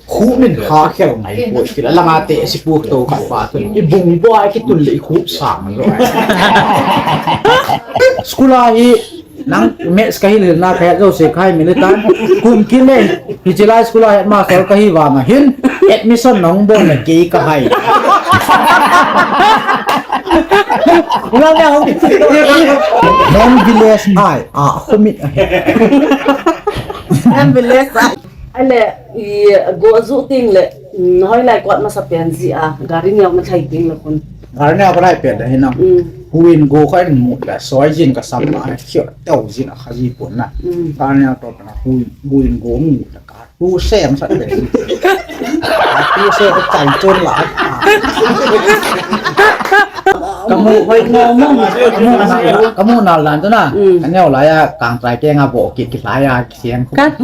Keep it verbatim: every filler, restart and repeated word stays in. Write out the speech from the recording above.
Khu min ha khel ngai poi, kila langa te si pu to khat pa tu. I bung bo ai ki tun le i khu sang lo. School a hi nang maths ka hil hil na ka het jo se ka hai militan. Kum kile, hiche lai school a headmaster ka hi vang a hin, admission nang bol na kei ka hai. Nang ya hong. Nang village ai, a khomit ai. Nang village ai. Ale, i go ju ting le, mm, hoi lai kot masa pen ji a, gari neo ma thai ting le kun. Gari neo ka lai pen da hinam. Mm. Huin go kha in mu la, soi jin ka sam na, khio teu jin a kha ji pon na. Mm. Gari neo to na, huin, huin go mu la ka. Tu sem sa pen. Tu sem ka chai chon la. Kamu hoi mo mo. Kamu na, kamu na lan tu na. Mm. Ka neo la ya kang trai ke nga bo kit kit la ya. Siang. Kan.